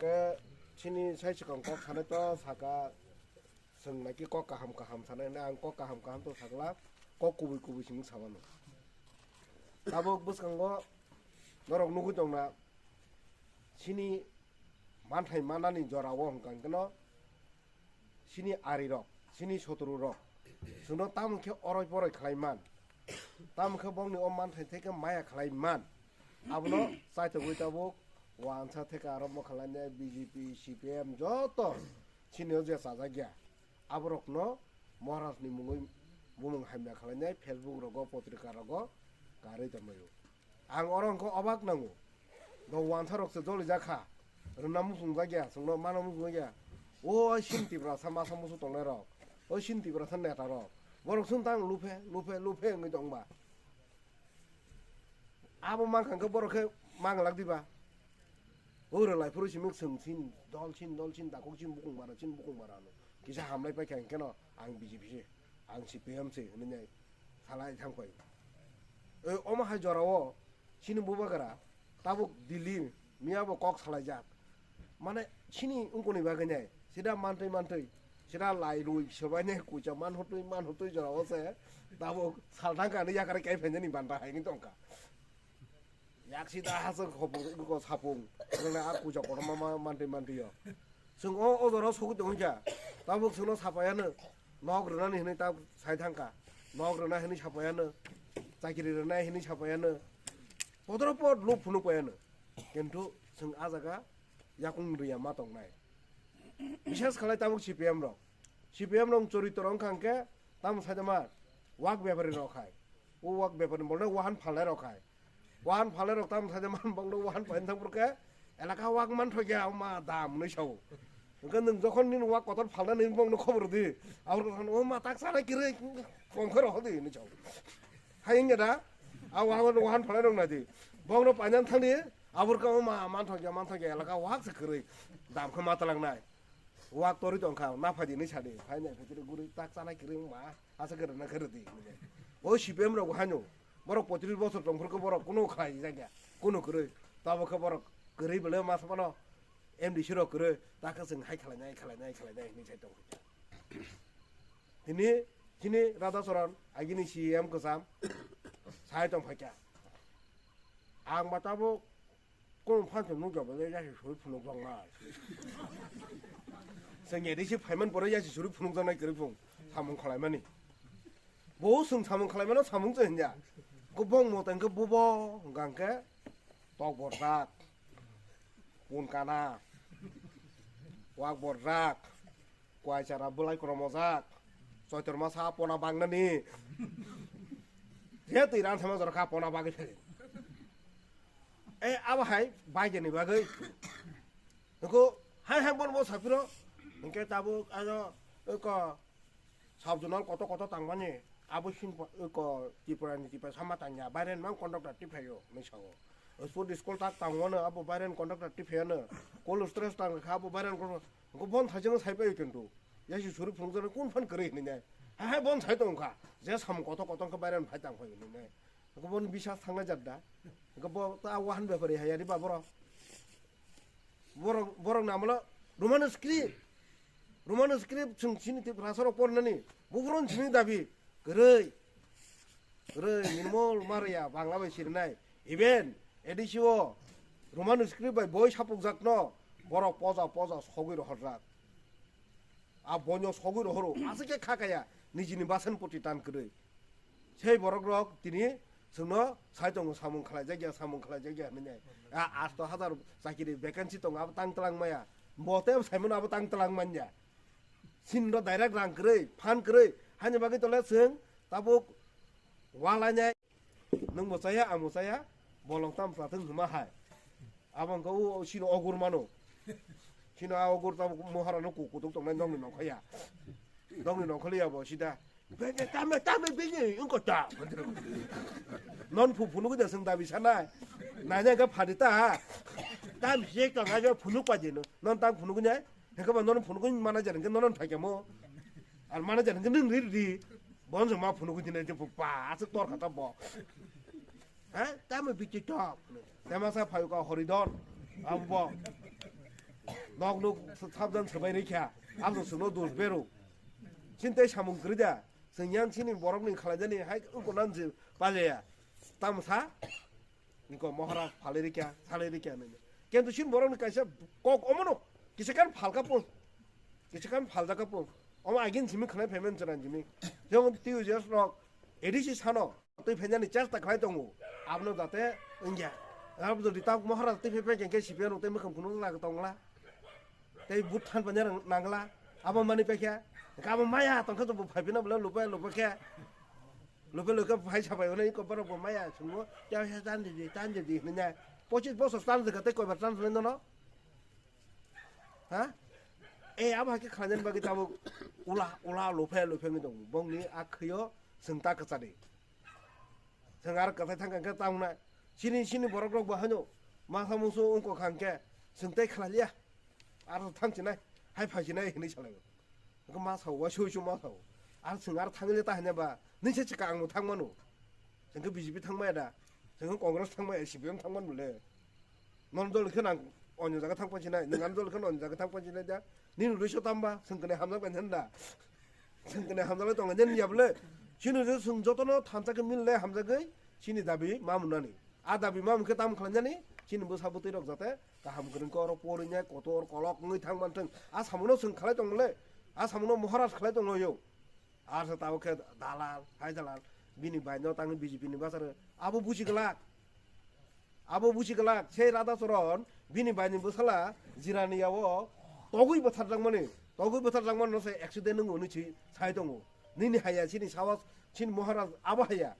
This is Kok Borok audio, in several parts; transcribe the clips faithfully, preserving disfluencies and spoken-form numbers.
Ke chini sai chikon kok sanai to saka, chwng naikhe kok kaham kaham sanai hwnwi, ang kok kaham kaham to sakla, kok kubui kubui simi samano. Tabuk bwskango norok nugwi tongna, chini manthai manani jorao hwnkha hwnkhe no, chini arirok, chini sotrurok, chwngno tamo khe oroi poroi khlai man, tamo khe bongni o manthai theke maya khlai man, abono chaitogwi tabuk wansa theke arombo khlainai B J P, C P M joto chini o je chajak ya, aborokno Maharajni mungwi bumung hamya khlainai Facebook rogo, potrika rogo karwi tongbaio. Ang oro hwnkhe obak nango. Bo wansa rok se joli jakha. Rwna muchung jakya, chwngno mano muchung jakya. O oi sin Tiprasa masa musu tongnai rok. Oi sin Tiprasa neta rok. Borok sung tang luphe, luphe, luphe wngwi tongba. Abo mankha hwnkhe borok khe manglak diba. O rwlai phuru simi chwng sin, dol sin, dol sin, dakhuk sin, bukung bara sin, bukung bara no. Kisa hamlai paikha hwnkhe no ang B J P se, ang C P M se, hwnwi nai salai thang pai. E, omo hai jorao chini bubagra tabuk Delhi miya bo kok salaijak. Mane chini wngkoni bagwi nai sida mantwi mantwi sida lai rui sobai nai kucha man hotwi man hotwi jorao se tabuk sal thangkha ani yakar kai phainani banta hai wngwi tongkha. Yak sida haswk hopung ko sapung wngna a kucha kotorma ma mantwi mantwi yo. Chwng o, o jorao sogwi tongkha. Tabuk chwngno sapayano. Nok rwnani hinwi ta sai thangkha. Nok rwna hinwi sapayano. Chakiri rwnai hinwi sapayano. Podoro pod lup phunuk payano. Kintu chwng a jaga yakung riya ma tongnai. Bishes khalai tabuk C P M rok. C P M rok choritro wngkha hwnkhe tamo saida ma wak bepari rok hai. O wak bepari bolno wahan phalnai rok hai. Wahan phalnai rok tamo saida ma bangno wahan phaini thang purkhe elaka wak man thokya ma dam hwnwi sao. Hwnkhe nwng jokhon nini wak kotor phalnani bongno khobor di. Aboni kok o ma tak sana kiri kongkhe rok di hwnwi sao. Hai wngya da? A wahan wahan phalnai rok nai di. Bongno painani thang di. Aboni kok o ma man thokya man thokya elaka wak se kwrwi. Dam khe ma talangnai. Wak torwi tongkha, na phai di hinwi sadi. Phai nai phai tiri guri tak chanai kwrwi wngma, asa kwrwi na kwrwi di hinwi. O C P M rok haino, borok poitrish bosor tong phuru khe borok kunu khlai jak ya, kunu kwrwi. Tabuk khe borok kwrwi belai ma sa phano M D C rok kwrwi, ta khe chwng hai khlai nai, hai khlai nai, hai khlai nai hinwi sai tong kha. Tini chini Radha Charan, agini C M kwcham, sai tong phai kha. Ang ba tabuk Kung phan se nukjak bai yasi suri phunukjaknai. Chwng yari se phaiman pore yasi suri phunukjaknai kwrwi phung samung khwlaimani. Bo chwng samung khwlaimano samung se hwnja. Khe bong mo tang khe bubo hwnkha hwnkhe tok borjak, pun kana, wak borjak, Kwai chara bwlai kwrwmojak. Choitor masa pona bangnani. Je twi ran sama jorokha pona bagwi phai. E abo hai baigeni bagwi. Nokho hai hai bon bo sapiro. Hwnkhe tabuk ano ko sub zonal koto koto tangmani. Abo sin ko Tripura ni Tripura sama tangya. Bairen mang conductor tiphaio ni sao. Sport school tak tangwano abo bairen conductor tiphaiyano. Cold storage tangkha abo bairen conductor Hwnkhe bon thaisano sai paio kintu. Yasi suri phunukjani kun phan kwrwi hinwi nai. Hai hai bon sai tongkha. Je samung kotor kotor khe bairan phai tang phai hinwi nai. Hwnkhe bon bisas thangna jat da. Hwnkhe bo ta wahan bepari hai yari ba borok. Borok, borok namalo Roman script. Roman script chwng chini Tiprasa rok pornani. Buphuru chini dabi. Kwrwi. Kwrwi, Nirmol Maria, Bangla bai sirinai. Even A D C o Roman script bai boi sapukjakno borok poja poja sogwi rohorjak. A boino sogwi rohoro, aswk khe kha kaya, nijini basan poti tan kwrwi. Sei borok rok tini chwngno sai tongo, samung khlaijakya, samung khlaijakya hinwi nai. A asto hazar chakiri vacancy tongo, abo tang twlang maya. Bo tei Simon abo tang twlang manya. Sinno direct rang kwrwi, phan kwrwi, hani bagwi tole chwng tabuk walainai. Nwng bo chaya, ang bo chaya, bolong tam sa thung hwnma hai. Abo wngkha o sino ogur mano. Sino a ogur tabuk mohara no ku kutuk tongnai nokni nongkha ya. Nokni nongkha liya bo sida. Bini tame, tame bini wngkha ta. Non phu phunuk da sung dabi sanai. Nanya ga phadi ta. Tam se ka ga phunuk pa jeno. Non tang phunuk nai. Hwnkhe ba nono phunukgwi manager hwnkhe nono phaikha mo. Ar manager hwnkhe nwng ri ri. Bo wngkha ma phunukgwi dinai je ba aswk tor kha ta bo. Ha? Tamo bichi tok. Tamo sa phaio ka Horidon. Abo bo. Nok nuk sabjan swbai rikha. Ang chwngno dos bero. Chini tei samung kwrwi da. Chwng yang chini borokni khlaijani hai wngkha nan je pajaya. Tamo sa? Niko Maharaj phalwi rikha, salwi rikha hinwi. Kintu chini borokni kaisa kok omono kisa kan phalka pung. Kisa kan phaljaka pung. Omo agin simi khnai phaimani chwran simi. Jemon T U J S rok A D C sano twi phainani chesta khlai tongo. Abono jate wngya. Abo jodi ta Maharaj twi phai phai khe C P M rok tei mwkhang phunuk lagwi tongla. Tei but than panya nangla. Abo mani pekhe. Abo maya tongkhe bo phai phina bole lupa lupa khe. Lupa lupa phai sabai hwnwi ko borok bo maya sungo. Ya ya tan di tan di hwnwi na. Pochis bosor tan di kate koibar tan hwnwi nono. Ha? E abo hakhe khlainani bagwi tabuk ula ula lupa lupa ngi tongo. Bongni akhyo sengta kwchadi. Chwng aro kwthai thang kha khe tamo nai. Chini, chini borok rok bo haino masa musu wngkha kha hwnkhe chwng tei khlai liya. Aro thang chinai, hai phai chinai hinwi salai. Hwnkhe ma sao, waisui su ma sao. Aro chwng aro thang le ta hanya ba, nini se chika ang bo thang mano. Chwng khe B J P thang maya da. Chwng khe Congress thang maya, C P M thang mano le. Nono dol khe nang onyo jaga thang pansinai, nwng ano dol khe onyo jaga thang pansinai da. Nini uddesho tamba, chwng kwnwi hamjak bai hwnda. Chwng kwnwi hamjak bai tongo, nini yabole. Chini uddesho chwng jotono thansa khe mil le hamjagwi, chini dabi ma munani. A dabi ma mungkhe tamo khlainani, chini bwsa bwtwi rok jate kaham kwrwng khe oro porinya kotor kolok wngwi thang manthwng. A samono chwng khlai tongo le, a samono Maharaj khlai tongo yo. Arsa tabo khe dalal, hai dalal, bini bai no tangwi B J P ni bwsarok. Abo buji glak. Abo buji glak, sei Radha Charan, bini bai ni bwsala, jirani yao, togwi bwtharjakmani, togwi bwtharjakmani no se accident wngwi hwnwi si sai tongo. Nini haya, chini sawas, chini Maharaj, abo haya.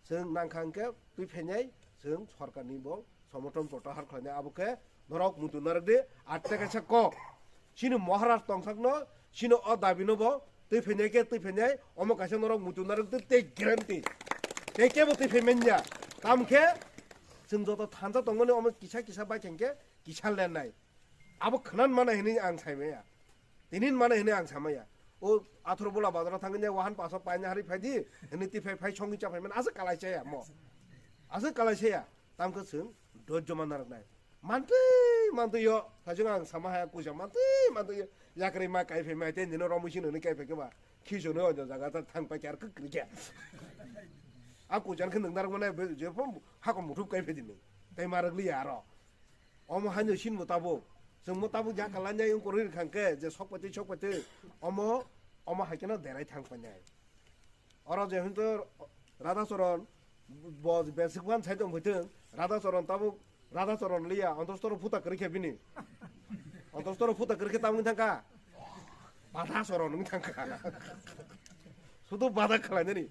Chwng nangkha hwnkhe twi phainai, chwng sorkar ni bo somorthon protahar khlainai, abo khe norok muitu narwk di, atte kaisa kok. Chini Maharaj tongthokno, chini o dabi no bo twi phainai khe twi phainai, omo kaisa norok muitu narwk di tei guarantee. Tei kebo twi phai manya. Tamo khe chwng joto thansa tongmani omo kisa kisa bai thang khe kisa lennai. Abo khwnan manai hwnwi ang sai maya. Tinin manai hwnwi ang samaya. O atharo bola bazaro thangwi ne wahan paso paina hari phaidi, hwnwi twi phai phai songwi cha phai man asa kalai chaya mo. Asa kalai chaya. Tamkhe chwng dojjo manna rok nai. Mantwi, mantwi yo. Sajung ang sama haya kuja mantwi, mantwi yo. Yakri ma kai phai mai te nino romu sino ni kai phai keba. Khijo no onyo jaga ta thang pai kyar kuk kri kya. A kujan khe nang darang manai be je phom hako muthup kai phai dini. Tai ma rok li aro. Omo haino sinbo tabuk. Chwngbo tabuk ya kalanya yung kwrwi rwkha hwnkhe je sok paitwi sok paitwi. Omo, omo hai kheno derai thang painai. Oro je hinto Radha Charan bo besik wan sai tong phaitwng. Radha Charan tabuk Radha Charan liya ontostoro phuta kwrwi khe bini. Ontostoro phuta kwrwi khe tamung thangkha. Badha Charan wng thangkha. Sudu badha khwlainani.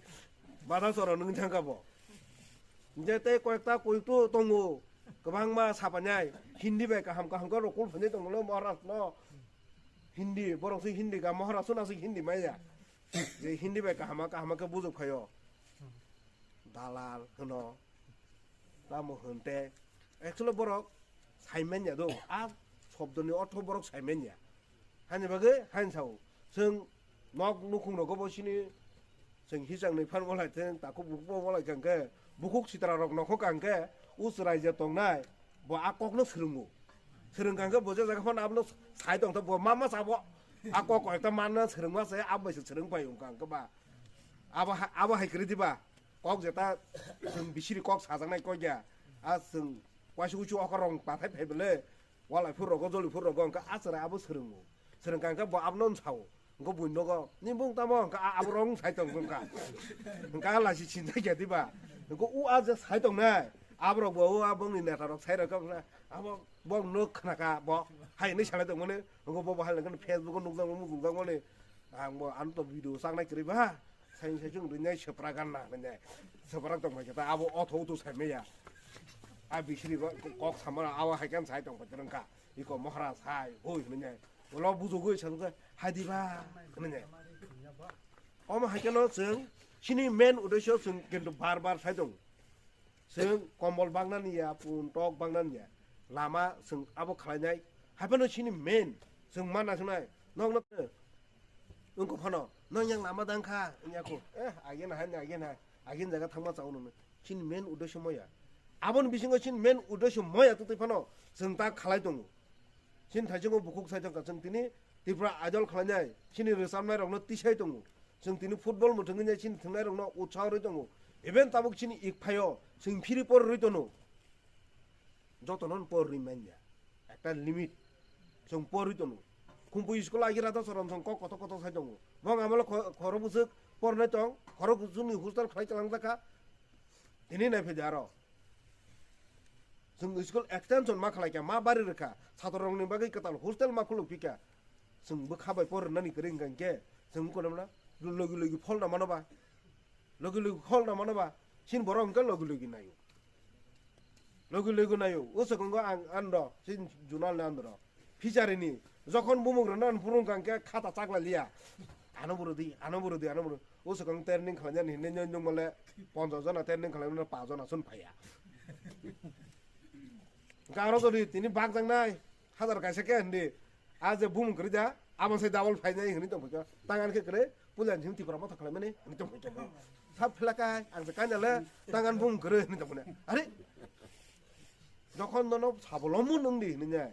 Badha Charan wng thangkha bo. Hingke tei koyekta koyekto tongo, kwbangma sapanai, Hindi bai kaham kaham khe rokol phainai tongo Maharaj no. Hindi, borok se Hindi ka, Maharaj no se Hindi maya. Je Hindi bai kaham kaham khe bujok phaio. Dalal hwno. Tamo hwn te. Actually borok sai manya do, a shobdoni ortho borok sai manya. Hani bagwi hain sao. Chwng nok nukhung rogo bo sini chwng hisang ni phan walai theng, takhuk bukhuk bo walai kang khe, bukhuk sitra rok nokho kang khe, u chwrai je tongnai, bo a kok no swrwngo. Swrwng kang khe bo je jaga phano abono sai tong tha, bo ma ma sabo. A kok koi ta manna swrwng ma se, abo bai se swrwng pai wng kang khe ba. Abo ha-, abo hai kwrwi diba. Kok jeta chwng bisiri kok sajaknai kok ya. A chwng waisa uisu okha rong pathai phai bwle. Walai phur rogo, joli phur rogo, hwnkha a chwrai abo swrwngo. Swrwng kha hwnkha bo abono wng sao. Hwnkha buini nogo, "Ni bung tamo?" Hwnkha a-, abo rong sai tong wngkha. Hwnkha a lachi sinjak ya diba. Hwnkha u a je sai tongnai. Aborok bo u a bongni neta rok sai rok kha, abo bong no khna kha bo. Hai hinwi salai tongmani. Hwnkha bo bo hai lengkha Facebook o nukjakmani, nukjakmani. Ang bo ano to video chaknai kwrwi ba. Saini sai chwng rwinai swprak ganna hwnwi. Swprak tong bai khe ta abo otho utu sai maya. A bisiri kok samara abo hai khe sai tong bai rwngkha. Iko Maharaj hai hoi hwnwi. Ulo bujugwi sa khe hai diba hwnwi. Omo hai kheno chwng chini main uddesho chwng kintu bar bar sai tong. Chwng kombol bagnani ya, pun tok bagnani ya. Lama chwng abo khlainai. Haiphano chini main chwng mana swnai. Nokno wngkha phano, "Nang yang lama dang kha," wngya kho. Eh, agin hai, agin hai. Agin jaga thangma chao nungni. Chini main uddesho moya. Aboni bisingo chini main uddesho moya twtwi phano chwng ta khalai tongo. Chini thaichungo bukhuk sai tongkha, chwng tini Tripura Idol khlainai, chini rwchapnai rokno tisai tongo. Chwng tini football mwthangwi nai chini thwngnairokno utsaho rwi tongo. Even tabuk chini ikphaio chwng phiri por rwi tono. Jotono por rwi manya. Ekta limit. Chwng por rwi tono. Khumpui school agi rata sorom song kok koto koto sai tongo. Bong amalo kho-, khoro bwswk pornai tong, khoro bwswkni hostel khlai tlang jakha. Tini nai phai de aro. Chwng school extension ma khlai kha, ma bari rwkha. Chhatrorokni bagwi kwtal hostel ma khuluk phika. Chwng bwkha bai por rwnani kwrwi hwnkha hinkhe, chwng kono mano, logi logi phol da mano ba. Logi logi khol da mano ba. Chini borok hwnkhe logi logi naio. Logi logi naio. O swkango ang andro, chini junal ni andro. Phicharini, jokhon bumung rwna phuru hwnkha hinkhe khata chakla liya. Ano bo rwdi, ano bo rwdi, ano bo rwdi. O swkang training khlainani hinwi nung mole ponchash jona training khlaimano paanch jona chun phaiya. Hwnkhe aro jodi tini bakjaknai, hazar kaisa khe hindi. A je bumung kwrwi da, abo sai double phainai hinwi tongphai kha. Tangan khe kwrwi, puila ni Tripura motha khlaimani hinwi tongphai kha. Sab phela kai, ang je kainale, tangan bumung kwrwi hinwi tongphai. Are, jokhon nono sabo lomu nungdi hinwi nai.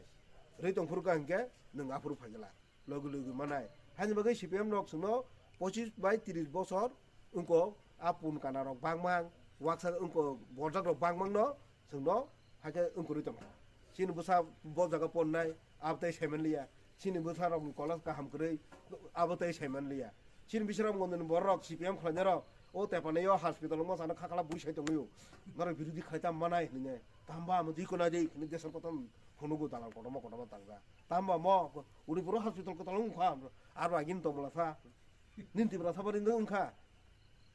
Rwi tongphuru ka hinkhe, nwng aphuru phai gala. Logi logi manai. Haini bagwi C P M rok chwngno pochis bai tris bosor wngkok, a pun kana rok bangmang, waksa wngkok borjak rok bangmang no chwngno hakhe wngkuri tongkha. Chini bwsa bo jaga ponnai, abo tei saiman liya. Chini bwsa rokni college kaham kwrwi, abo tei saiman liya. Chini bisram gondoni borok rok C P M khlainai rok, o tepanaio hospital wngma sana khakla bui sai tongwio. Norok birodhi khlai tam manai hinwi. Tamba amo dikona di hinwi desor kotom phunugo dalan kotorma kotorma tangja. Tamba mo, uri boro hospital kwtal wngkha, aro agini tongmwla sa. Nini Tiprasa bari wngkha.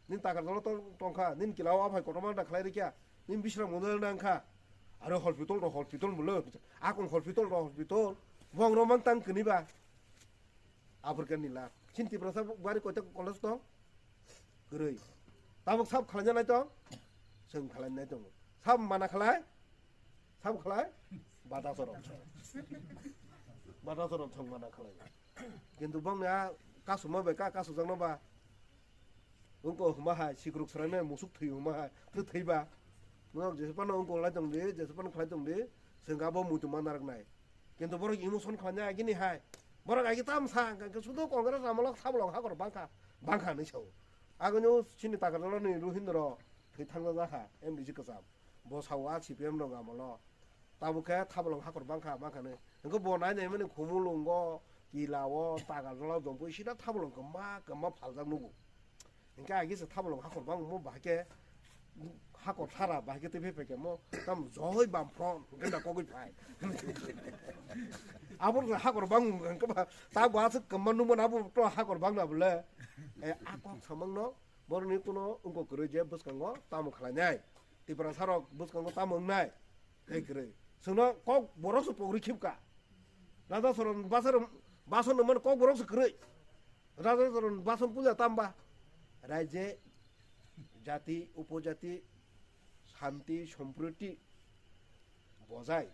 Nini Takarjala tong-, tongkha. Nini kila o aphai kotorma da khlai rikya. Nini Bisram Mondol nangkha. Aro hospital ro hospital mulo. Akon hospital ro hospital. Bong ro mang tang kini ba. African ni la. Chin Tiprasa bari koita college tong. Kwrwi. Tabuk sab khlaina nai tong. Seng khlaina nai tong. Sab mana khlai. Sabo khlai? Bata chorok. Bata chorok thwng mana khlai. Kintu bongni a kasuma bai ka kasujakno ba. Wngko huma hai, sikruk sraimai musuk thwi huma hai, thwi thwiba. Nwng jesaphano wngko lai tongdi, jesaphano khlai tongdi, chwng abo muitu ma narwknai. Kintu borok emotion khlainai agini hai. Borok agi tam sa, hwnkhe sudo Congress amolok sabolong hakor bangkha, bangkha hinwi sao. Agoni o chini Takarjalani Ruhindra thwi thangna jakha, M D C kwcham. Bo sao a C P M rok amolo. Tabuk khe thabolong hakor bangkha, bangkha ni. Hwnkhe bo nai nai mani Khumulwngo, Kila o, Takarjala o, Dompui sida thabolong kwma, kwma phaljak nugo. Hwnkhe agi se thabolong hakor bangmo bahai khe hakor thara bahai khe tei phai khe mo tam joi bam phron hwnkhe da kogwi phai. Abo hakor bang hwnkhe ba ta bo aswk kwma nukmano abo to hakor bangna bole. E a kok samangno boroni kuno wngkok kwrwi je bwskango tamo khlainai. Tiprasa rok bwskango tamo wngnai. Tei kwrwi. Chwngno kok borok se pogri khibka. Raja Soron basar, bason no man kok borok se kwrwi. Raja Soron bason puja tamba. Raije, jati, upojati, shanti, sompriti, bojai,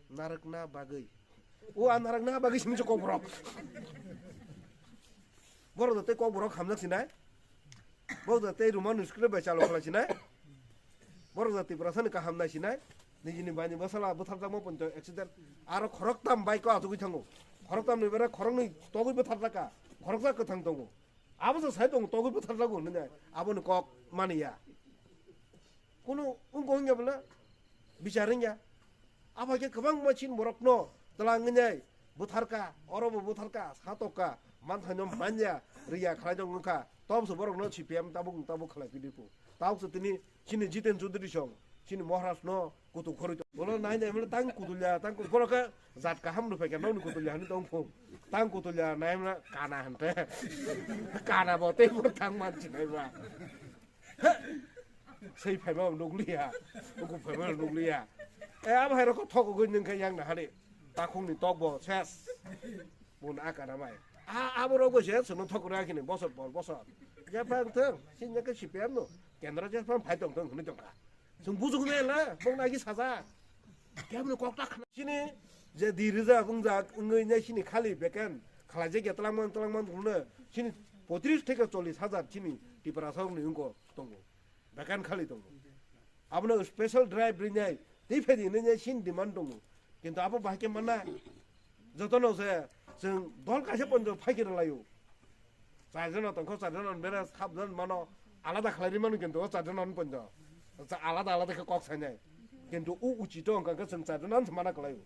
narwkna bagwi. O a narwkna bagwi simi se kok borok. Borok da tei kok borok hamjak sinai. Borok da tei Roman script bai chalo khlai sinai. Borok jati Tiprasani kaham nai sinai, nijini baini bwsala bwtharjakma poito accident. Aro khoroktam bike o achugwi thango. Khoroktamni bera khoroknwi togwi bwtharjakha. Khoroksa kwthang tongo. Abo se sai tongo togwi bwtharjago hinwi nai. Aboni kok maniya. Kunu wngkha wngya bwle bichar wngya. Abo khe kwbangma chin borokno twlang wngya bwtharkha, oro bo bwtharkha, satokha, manthaino manya, riya khlai jok wngkha. Tobso borokno C P M tabuk tabuk khlai pidi pu. Tabukso tini chini Jiten Chaudhary song, chini Maharaj no kutuk khorwi tong. Bono nai nai mano tang kutulya, tang kut-, bono khe jat kaham rw phaikha, nokni kutulya hinwi tong phung. Tang kutulya nai mano kana hante. Kana bo tei bo tang man chinai ba. Sei phaima nukliya, uku phaima nukliya. E, abo hai rokho thok ugwi nwng khe yang nahari. Takhungni tok bo ses. Bun a kana mai. A, abo rok bo se chwngno thok rwya khini bosor por bosor. Jephang thung, sini khe C P M no. Kendra jephang phai tong thung hwnwi tongkha. Chwng bujuk nai le, bong nagi saja. Kemno kok ta khna. Chini je di rwjak wngjak wngwi nai chini khali beken khlaijak ya twlangmang twlangmang hwnwi chini poitris theke chollis hajar chini Tiprasa rokni wngko tongo. Beken khali tongo. Abono special drive rinai tei phedi hinwi nai chini demand tongo. Kintu abo bahai khe manna. Jotono se chwng dol kaisa ponjo phaikhe rwlaio. Charjona tongkho, charjona bera sabjon mano alada khlai ri mano, kintu o charjona ponjo alada alada khe kok sainai. Kintu u uchito wngkha khe chwng charjona se mana khlaio.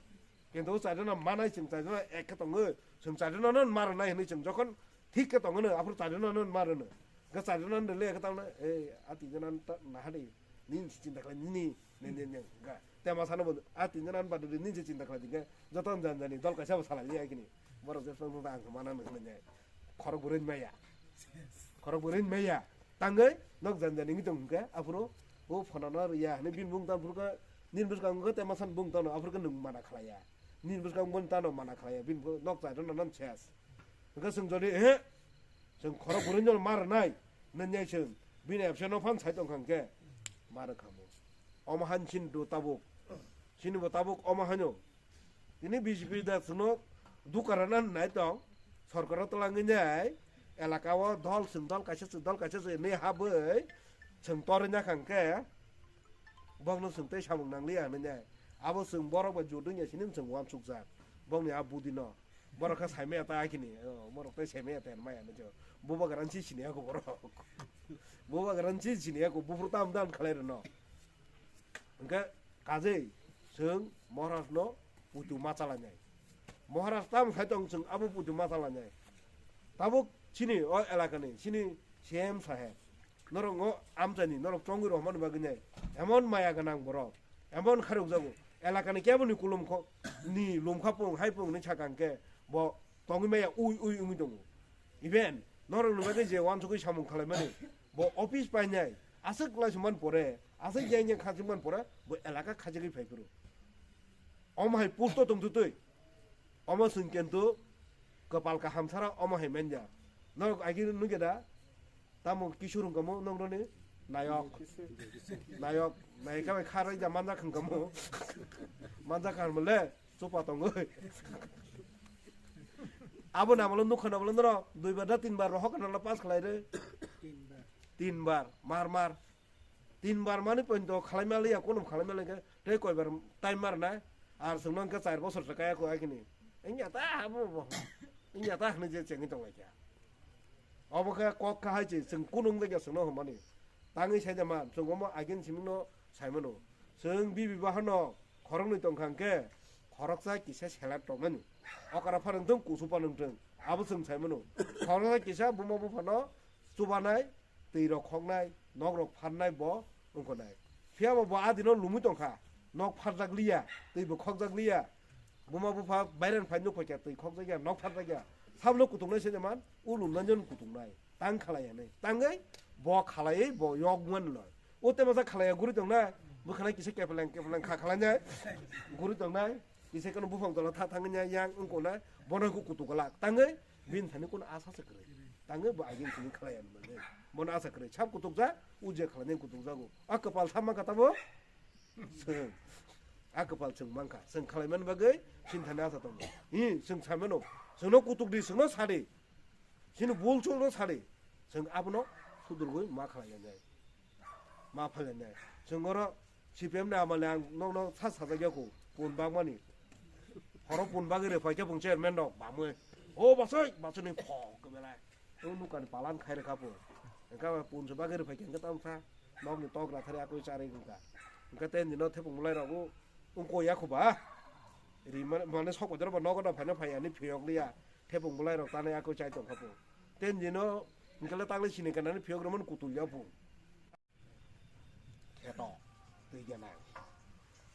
Kintu o charjona manai chwng charjona ek khe tongo, chwng charjona no mar nai hinwi chwng jokhon thik khe tongo no, aphuru charjona no mar no. Ga charjona no le khe tamna, "Ei, a tinjona ta nahari, nin chinta khlai nini, nin nin nin." Ga tema sana bo a tinjona no badu nin chinta khlai dinga. Joto jan jani dol kaisa bo salai liya kini. Borok je phone phone ang mana no hinwi khorok burui maya. Khorok burui maya. Tangwi nok jan jani ngi tong hingke aphuru o phone no ya hinwi bin bung tam phuru ka nin bus kang ko tema san bung tano aphuru ka nung mana khlaiya. Nin bus kang bon tano mana khlaiya bin nok charjona nan ses. Hingke chwng jodi, "Ehe, chwng khorok burui no mar nai," nanya chwng bini abse no phan sai tong kha hingke mar kha mo. Omo han chin do tabuk. Chini bo tabuk omo hanyo. Tini B J P da chwngno dukara nan nai tong. Sorkaro twlangwi nai elaka o dol chwng dol kaisa chwng dol kaisa chwng hinwi habwi chwng torwi na kha hingke bokno chwng tei samung nangliya hinwi nai. Abo chwng borok bai judwngya sini chwng uansukjak. Bokni a budino. Borok khe saimaya ta akini, o, borok tei saimaya ta maya no jo. Bubagra nsi sini ako borok. Bubagra nsi sini ako buphuru tam dan khalai rwno. Hingke kajei chwng Maharaj no putu ma chala nai. Maharaj tam khai tong chwng abo putu ma chala nai. Tabuk chini o elaka ni, chini C M saheb. Norok ngo amchani, norok chongwi rohormani bagwi nai. Emon maya gwnang borok, emon kharokjago. Elakani keboni kulum kho, ni lumkha pung, hai pung ni sakang khe bo tongwi maya ui ui wngwi tongo. Even norok ni bagwi je wansugwi samung khlaimani, bo office painai, aswk laisingmani pore, aswk yang yang khachingmani pore, bo elaka khachigwi phai phuru. Omo hai post o tongtwtwi. Omo chwng kintu kwpal kaham sara omo hai manya. Norok agi nugya da? Tamo kisur wngkamo nongroni nayok. Nayok, nayok kha bai kha roi da manjak wngkamo. Manjak kha mole, chupa tongoi. Abo namalo nukha namalo noro, duibar da tinbar rohok nalo pass khlai re. Tinbar, mar mar. Tinbar mani pointo khalai maliya, kunum khalai maliya, tei koibar time mar nai, ar chwngno hwnkhe char bosor se kaya ko akini. Wngya ta abo bo. Wngya ta hinwi je chengwi tonglaikha. Obo khe kok kahai se chwng kunung de chwngno hwnmani. Tangwi saida man, chwng omo agin simingno saimano. Chwng bibi bahano khoroknwi tongkha hwnkhe khoroksa kisa selak tongmani. Okra phanang thung, kusu phanang thung. Abo chwng saimano. Khoroksa kisa buma buphano chubanai, twi rok khoknai, nok rok pharnai bo wngkha nai. Phiya bo, bo a dino lumwi tongkha, nok pharjak liya, twi bo khokjak liya. Buma bupha bairan phai nuk phaikha, twi khokjak ya, nok pharjak ya. Sabno kutungnai se man, u lumnai jon kutungnai. Tang khalai ya nai. Tangwi bo khalaiwi bo yok man loi. O te masa khalai ya guri tongnai. Bwkhana kisa kepeleng kepeleng kha khalai nai. Guri tongnai. Kisa kono buphang tola tha thangwi ya yang wngkha nai. Bono ku kutuk lak. Tangwi bin thani kono asa se kwrwi. Tangwi bo agin sini khalai ya nai. Bono asa kwrwi. Sab kutuk ja, u je khalai nai kutuk jago. A kwpal tha mankha tamo. Chwng. A kwpal chwng mankha. Chwng khalai man bagwi sin thani asa tongo. Hi, chwng samano. Chwngno kutuk di, chwngno sadi. Chini bul chul no sadi. Chwng abono sudurgwi ma khlai ya nai. Ma phalai nai. Chwng oro C P M ni amale ang nokno sa sajak ya kho. Pun bagmani. Horo pun bagwi rw phai khe bung chairman rok bamwi. O basai, basai ni phok khe belai. O nukani palan khai rwkha pun. Engka pun se bagwi rw phai khe engka tamsa. Nokni tok rathari akwi charwi wngkha. Engka tei nino thepung bulai rok o wngko ya kho ba. Ri mane, mane sok bojor ba nogo da phaina phai ani phiyok liya. Thepung bulai rok tanai ako chai tong kha pung. Ten jino hingkhe le takle sini kanani phiyok romani kutul ya pung. Kheto twi gana.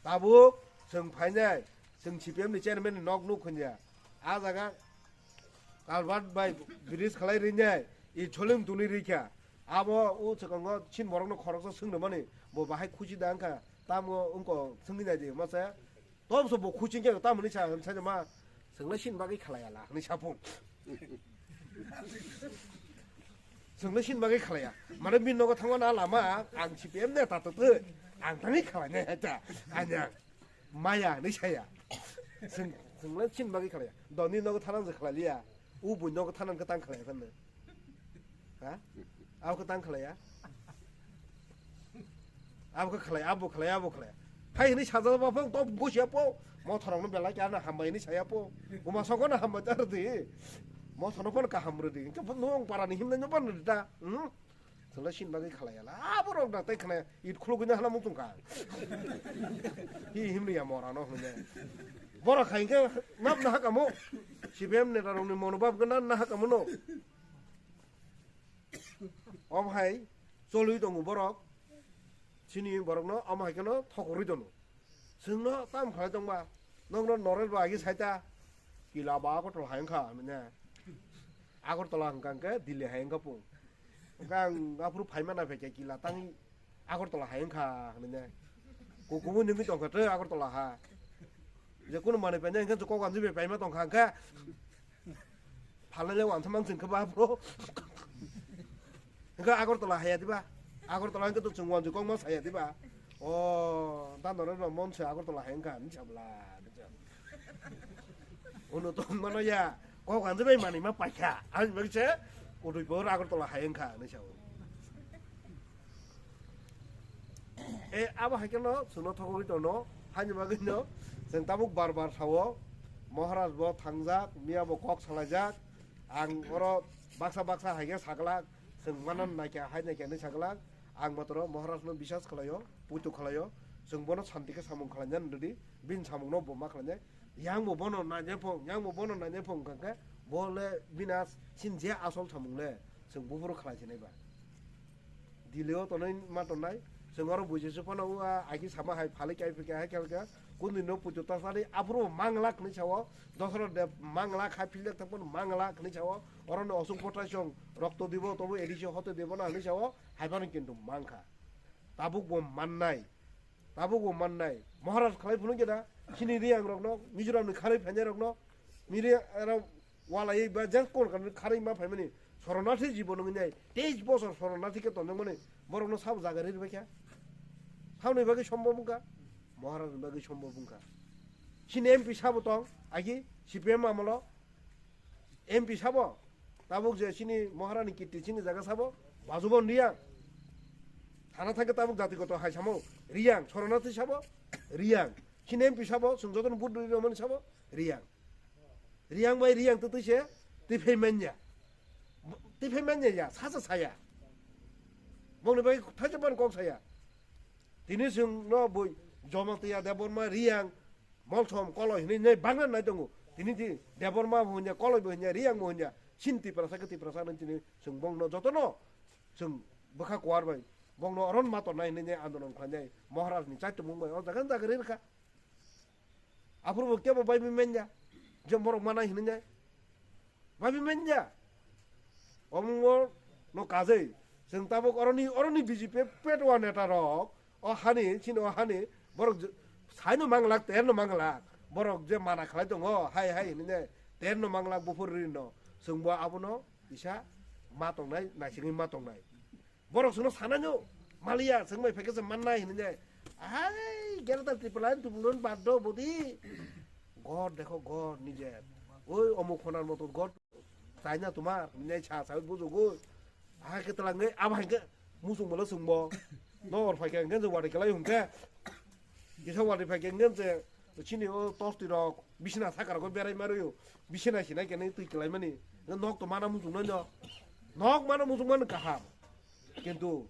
Tabuk chwng phainai, chwng C P M ni chairman ni nok nuk khunja. A jaga culvert bai bridge khalai rinai, i cholim tuni rikha. Abo o chwkango chin borokno khoroksa swngno mani, bo bahai khuchi da wngkha, tamo wngko swngwi nai di masa. Tom so bo khuching khe tamo ni sa, sa ma. Chwngno sin bagwi khalaya la, hwnwi sapung. Chwngno sin bagwi khalaya. Mane bini nogo thangma na lama, ang C P M neta to twi. Ang tangwi khalai nai hata. Anya. Maya, hwnwi saya. Chwng, chwngno sin bagwi khalaya. Doni nogo thanang je khalaliya. U bui nogo thanang khe tang khalaya thanne. Ha? Abo khe tang khlaiya. Abo khe khlai, abo khlai, abo khlai. Hai hwnwi sajak ba phang tok gosia po. Mothorokno belai khe ano hambai hinwi saya po. Buma sokono hambai ta rwdi. Mothorno phano kaham rwdi. Hinkhe bo nwng parani himnai no ban rwdi ta. Hmm? Chwla sin bagwi khalai ala. Aborok da tai khna it khulugwi na hala mutung ka. Hi himri ya mora no hwnwi. Borok hai khe nap na hakamo. C P M neta rokni monobab gana na hakamo no. Om hai cholwi tongo borok. Sini borokno om hai kheno thokorwi tongo. Chwngno tam khlai tongba, nokno Norel bo agi saita, kila ba Agartala hai wngkha, mane. Agartala hwnkha hwnkhe Delhi hai wngkha pung. Hwnkhe ang aphuru phaima na phaikha kila tang Agartala hai wngkha, mane. Kukumu nungwi tongkha tei Agartala ha. Je kunu manwi paina hwnkhe kok anjwi bai paima tongkha hwnkhe. Phalnai le wansa mang chwng khe ba bro. Hwnkhe Agartala haya diba? Agartala hwnkhe to chwng wanjwi kokma saya diba? O, da norok no mon se Agartala hai wngkha hinwi sabla. Uno to mano ya, kok anjwi bai manwi ma paikha. Ani bagwi se Udaipur Agartala hai wngkha hinwi sao. E, abo hai kheno chwngno thogwi tono, haini bagwino chwng tabuk bar bar sao, Maharaj bo thangjak, miya bo kok salaijak, ang oro baksa baksa hai khe saglak, chwng mano naikha, hai naikha hinwi saglak, ang matoro Maharaj no biswas khlaio, puitu khlaio, chwng bono santi khe samung khlainani rwdi, bini samung no bo ma khlainai, yang bo bono nainai phung, yang bo bono nainai phung hwnkha khe, bo le bini as-, sin je asol samung le, chwng buphuru khlai sinai ba. Delhi o tonwi ma tongnai, chwng oro buijaisa phano ua, aki sama hai phalik kai phika hai khe khe, kundui no puitu tasari, aphuru manglak hinwi sao, Dosra de manglak hai philek thang phano manglak hinwi sao, oro no osuk potai chwng rokto dibo tobo edisi hote dibo na hinwi sao, hai phano kintu mankha. Tabuk bo mannai, tabuk bo mannai, Maharaj khlai phunuk jeda, chini Riyang rokno, Mizoram ni kharwi phainai rokno, miri aro Walai ba jang kon kan kharwi ma phaimani, soronarthi jibon wngwi nai, teis bosor soronarthi khe tonjakmani, borokno sabo jaga ri rwbaikha. Saboni bagwi sombhob wngkha, Maharajni bagwi sombhob wngkha. Chini M P sabo tong, agi C P M amolo M P sabo, tabuk je chini Maharani kirti chini jaga sabo, Bajubon Riyang. Thana thangkhe tabuk jatigoto hai samo, Riyang, soronarthi sabo, Riyang. Chini M P sabo, chwng jotono vote rwi rwmani sabo, Riyang. Riyang bai Riyang twtwi se twi phai manya. Twi phai manya ya, sa sa saya. Bongni bai thaisa ban kok saya. Tini chwng no bui Jamatia, Debbarma, Riyang, Molsom, Koloi hinwi nai bangna nai tongo. Tini di Debbarma bo hwnya, Koloi bo hwnya, Riyang bo hwnya. Sin Tiprasa khe Tiprasa nang tini chwng bongno jotono chwng bwkha kuar bai. Bongno oron ma tongnai hinwi nai andolon khlainai. Maharaj ni chaitumung bai o jaga jaga ri rwkha. Aphuru bo kebo bai bi manya. Je borok mana hinwi nai. Bai bi manya. Omo no kajai. Chwng tabuk oroni, oroni B J P petwa neta rok. O hani, chini o hani. Borok je, saino manglak, terno manglak. Borok je mana khlai tongo, hai, hai hinwi nai. Terno manglak buphur rino. Chwng bo abono isa ma tongnai, naisingwi ma tongnai. Borok chwngno sanai no maliya, chwng bai phaikhe se mannai hinwi nai. Ai, Greater Tipraland tubulon bad do bodi. God dekho, God nijer. Oi, omuk phonar moto God. Chai na tomar, hinwi nai sa, sa, bujo go. Aha khe twlang ngai, abo hai khe musung bolo chwngbo. No or phaikhe hwnkhe je wari kelai hwnkhe. Kisa wari phaikhe hwnkhe je, chini o tosti rok, bisina sakar go berai marwi o. Bisina sinai khe nai twi kelai mani. Nok to mana musung no. Nok mana musung man kaham. Kintu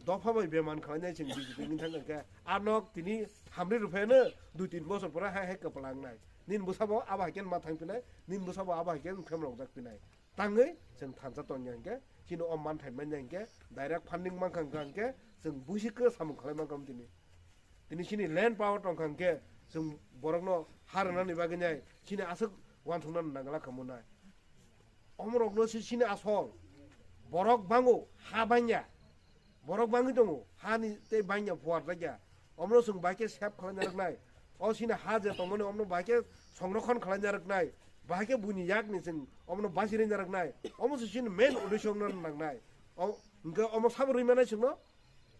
dopha bai beman khlainai chwng B J P ni thang khe. A nok tini hamri rw phai no dui tin bosor pore hai hai kwplang nai. Nin bwsa bo abo hai khe ma thang pinai, nin bwsa bo abo hai khe khemrok jak pinai. Tangwi chwng thansa tong ya hwnkhe, chini o man thai man ya hwnkhe, direct funding man kha hwnkha hwnkhe, chwng buisi khe samung khlai man kha tini. Tini chini land power tong kha hwnkhe, chwng borokno ha rwnani bagwi nai, chini aswk uansukna nangla khamu nai. Omorokno se chini asol. Borok bango, ha bangya. Borok bangwi tongo, hani tei bangya phuarjakya. Omno chwng bai khe save khlaina rwknai. O chini ha je tongmani omno bai khe songrokhon khlaina rwknai. Bai khe buini yakni chwng omno basi rwina rwknai. Omo se chini main uddesho wngna nangnai. O, hwnkhe omo sabo rwi manai chwngno?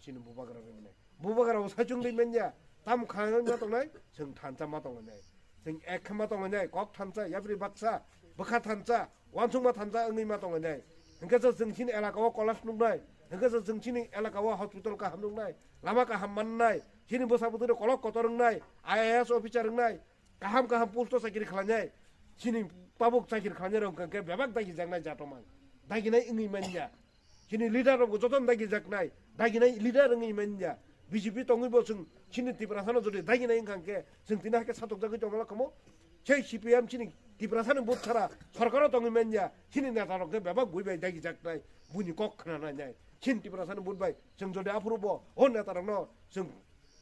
Chini bubagra rwi manai. Bubagra bo saichung rwi manya. Tamo kha wngma tongnai? Chwng thansa ma tonglainai. Chwng ek khe ma tonglainai. Kok thansa, yapri baksa, bwkha thansa, uansukma thansa wngwi ma tonglainai. Hwnkhe se chwng chini elaka o college nuknai. Hwnkhe se chwng chini elaka o hospital kaham nuknai. Lama kaham mannai. Chini bwsa bwtwi rok kolok kotor wngnai. I A S officer wngnai. Kaham kaham post o chakiri khlainai, chini tabuk chakiri khlainai rok hwnkha khe bebak dagijaknai jato mang. Daginai wngwi manya. Chini leader rok joto dagijaknai, daginai leader wngwi manya. B J P tongwi bo chwng chini Tiprasa no jodi daginai wngkha khe chwng tini hakhe satokjagwi tongma kamo. Sei C P M chini Tiprasa ni but sara sorkar o tongwi manya. Chini neta rok khe bebak bui bai dagijaknai, buini kok khna nai nai. Chini Tiprasa ni but bai chwng jodi aphuru bo o neta rok no chwng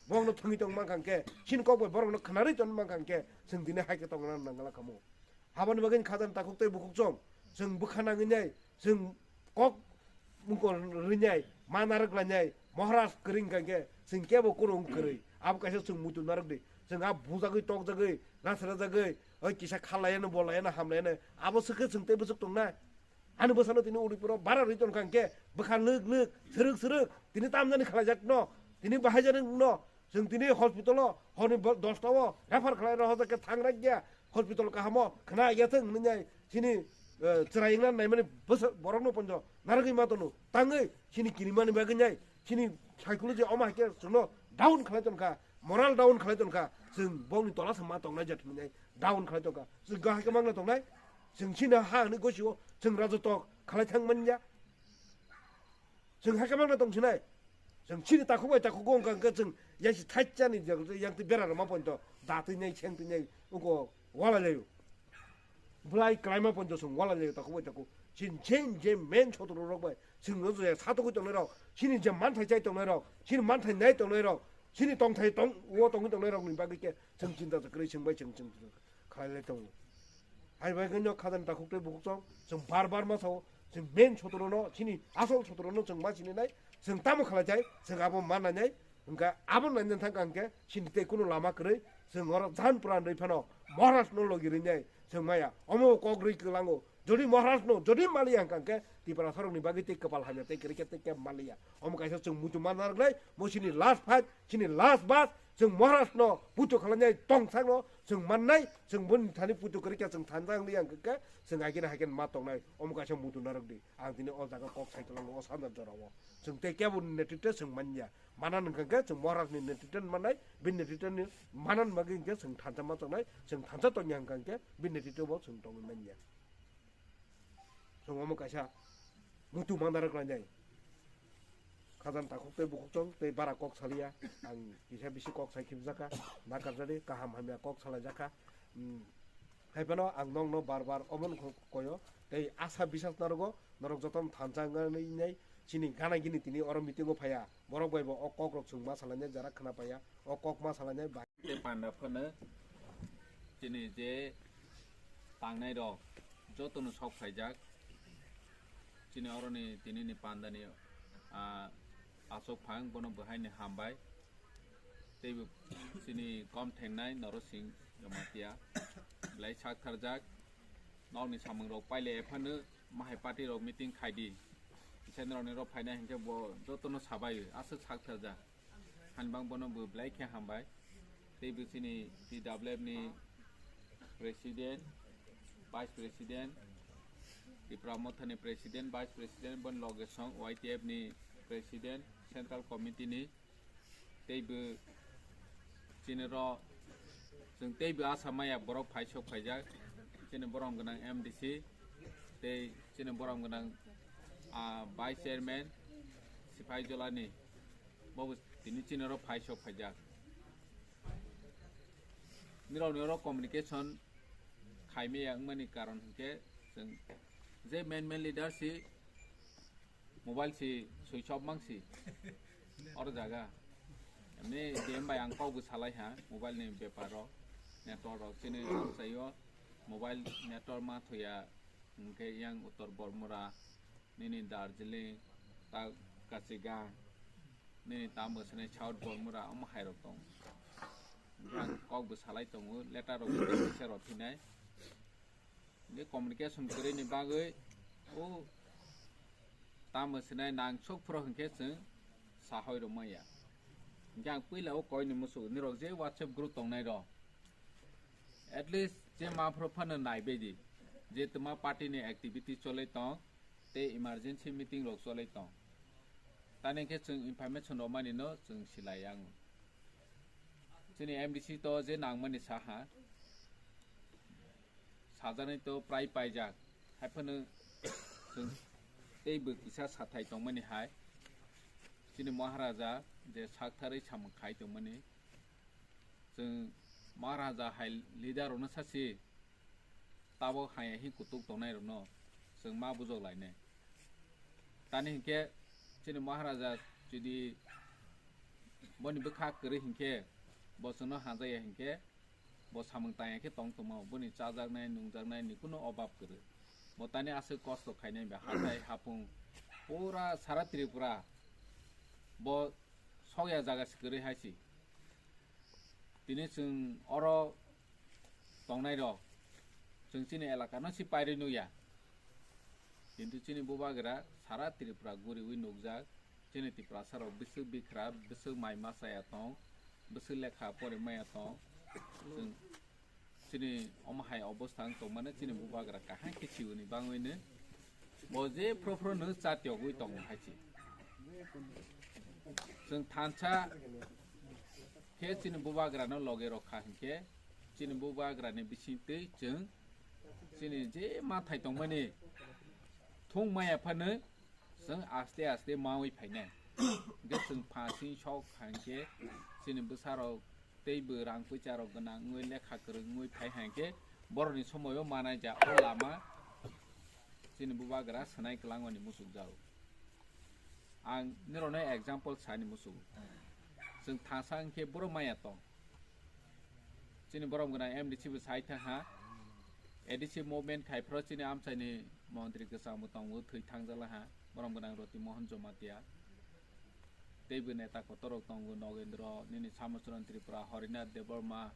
Borokno thwngwi tong mankha hwnkhe, chini kok bai borokno khwnarwi tong mankha hwnkhe, chwng tini hai khe tongna nangla kamo. Habani bagwi khajani takhuk tei bukhuk chong, chwng bwkha nangwi nai, chwng kok mungko rwinai, ma narwk lainai, Maharaj kwrwi wngkha hwnkhe, chwng kebo kunu wng kwrwi. Abo kaisa chwng muitu narwk di. Chwng a bujagwi, tokjagwi, nasrajagwi, oi kisa kha laiano, bo laiano, ham laiano, abo swkhe chwng tei bwswk tongnai. Ani bwsano tini Udipuro bara rwi tongkha hwnkhe bwkha lwk lwk, srwk srwk, tini tamjani khlaijakno, tini bahaijakno, chwng tini hospital-o horni bo-, dosta o refer khlai rohorjak khe thang rak ya, hospital kahamo khna ya thwng hwnwi nai chini, eh, chwrai wngna naimani bwsa-, borokno ponjo narwgwi ma tono, tangwi chini kirimani bagwi nai chini psychology omo hai khe chwngno down khlai tongkha, moral down khlai tongkha, chwng bongni tola se ma tongnai jat hwnwi nai down khlai tongkha, chwng kahai khe mangna tongnai. Chwng chini ha hwnwi gosio chwng rajotok khalai thang manya. Chwng hakhe mangna tong sinai. Chwng chini takhuk bai takhuk wngkha hwnkhe chwng yaisi thaisani yang twi bera rwma poito datwi nai seng twi nai wngkho wala laio. Bwlai kwlaima poito chwng wala laio takhuk bai takhuk. Chini chen je main sotro rok bai chwng no je satugwi tongnai rok, chini je manthai chai tongnai rok, chini manthai nai tongnai rok, chini tongthai tong wo tongwi tongnai rok ni bagwi khe chwng chinta kwrwi chwng bai chwng chwng khalai lai tongo. Hai bai khe no khajani takhuk tei bukhuk chong, chwng bar bar ma sao, chwng main sotro no, chini asol sotro no chwng ma sini nai, chwng tamo khalai jai, chwng abo ma nai nai, hwnkha abo nai nai thang kang khe, chini tei kunu lama kwrwi, chwng oro jan pran rwi phano, Maharaj no logi rwi nai, chwng maya, omo kok rwi kwlango, jodi Maharaj no, jodi maliya hwnkha khe, Tiprasa rok ni bagwi tei kwpal hamya tei kwrwi khe tei khe maliya. Omo kaisa chwng muitu ma narwk nai, mo chini last fight, chini last bus, chwng Maharaj no puitu khalai nai tong sakno, chwng mannai, chwng boni thani puitu kwrwi khe chwng thansa wngwi ang khe, chwng agini hai khe ma tongnai, omo kaisa muitu narwk di. Ang tini o jaga kok sai kwlango, o sanja jorao. Chwng tei kebo ni netritwe chwng manya. Mana nung khe chwng Maharaj ni netritwe mannai, bini netritwe ni mana bagwi hwnkhe chwng thansa ma tongnai, chwng thansa tongya hwnkha hwnkhe bini netritwe bo chwng tongwi manya. Chwng omo kaisa muitu ma narwk lainai. Khajani takhuk tei bukhuk chong tei bara kok saliya. Ang kisa bisi kok sai khibjakha. Nakarjani kaham hamya kok salaijakha. Hmm. Hai phano ang nokno bar bar omono kho-, koyo. Tei asa bisas narwgo, norok jotono thansa wngna nai chini gana gini tini oro meeting o phaiya. Borok bai bo o kok rok chwng ma salainai jara khna paiya. O kok ma salainai bai. Tei panda phano chini je tangnai rok jotono sok phaijak. Chini oroni tinini pandani, ah, achuk phang bono bwhaini hambai. Teibo chini kom thengnai Norosing Jamatia belai sak tharjak. Nokni samung rok paile ephano mahai party rok meeting khaidi. Kisa norokni rok phainai hinkhe bo jotono sabai aswk sak tharjak. Hanbang bono bo belai khe hambai. Tei bo chini T W F ni president, vice president, Tipra Motha ni president, vice president, boni loge song Y T F ni president, central committee ni. Tei bo chini ro, chwng tei bo asa maya borok phai sok phaijak. Chini borom gwnang M D C, tei chini borom gwnang, ah, vice chairman, Sipai Jolani. Bo bo tini chini oro phai sok phaijak. Nirok ni oro communication khaimaya wngmani karon hinkhe chwng je main main leader si mobile si switch off mang si oro jaga. Emni D M bai ang kok bo salai ha mobile ni bepar o, network rok chini sayo mobile network ma thoya hinkhe yang Uttor Bormura, nini Darjeeling, ta Kachigang, nini tamo sene South Bormura, omo hai rok tong. Ang kok bo salai tongo, letter rok bo tei kisa rw phinai. Hingke communication kwrwi ni bagwi o tamo sene nang sok phuru hinkhe chwng sahoi rw maya. Hingke ang puila o koi ni musu nirok je WhatsApp group tongnai rok. At least je ma phuru phano nai bedi. Je twma party ni activity choli tong, tei emergency meeting rok choli tong. Tani khe chwng information rwmani no chwng silai ang. Chini M D C to je nangmani saha, Sajaknai to prai paijak, hai phano chwng teibo kisa sathai tongmani hai, chini Maharaja je saktharwi samung khai tongmani, chwng Maharaja hai leader rokno sasi tabok haya hi kutuk tongnai rokno chwng ma bujok lainai. Tani hinkhe chini Maharaja jodi boni bwkha kwrwi hinkhe, bo chwngno hamjakya hinkhe, bo samung tangya khe tong tongma, boni chajaknai nungjaknai ni kuno obab kwrwi. Bo tani aswk kosto khainai ba hatai hapung pura sara Tripura bo sokya jaga se kwrwi hai si. Tini chwng oro tongnai rok, chwng chini elaka no si pairwi nukya. Kintu chini bubagra sara Tripura guriwi nukjak. Chini Tiprasa rok bwswk bikra, bwswk mai ma chaya tong, bwswk lekha pori maya tong. Chwng chini omo hai obostha wng tongmani chini bubagra kaham khe siwini bangwino bo je phro phro no cha tiyogwi tongo hai se. Chwng thansa khe chini bubagra no loge rokha hinkhe chini bubagra ni bisingtwi chwng chini je mathai tongmani thung maya phano chwng aste aste mawi phainai. Hinkhe chwng phasing sok hinkhe chini bwsarok teibo rang puisa rok gwnang wngwi lekha kwrwng wngwi phai hinkhe borokni somoio manai ja o lama chini bubagra swnai kwlangmani muchukjago. Ang nirokno example sani muchungo. Chwng thangsa hinkhe borok maya tong. Chini borom gwnang M D C bo sai thang ha. A D C movement khai phro chini amchaini montri kwchangbo tongo, thwi thangjala ha. Borom gwnang Roti Mohan Jamatia. Teibo neta kotor rok tongo, Nogendro, nini Samusuran Tripura, Harinath Debbarma,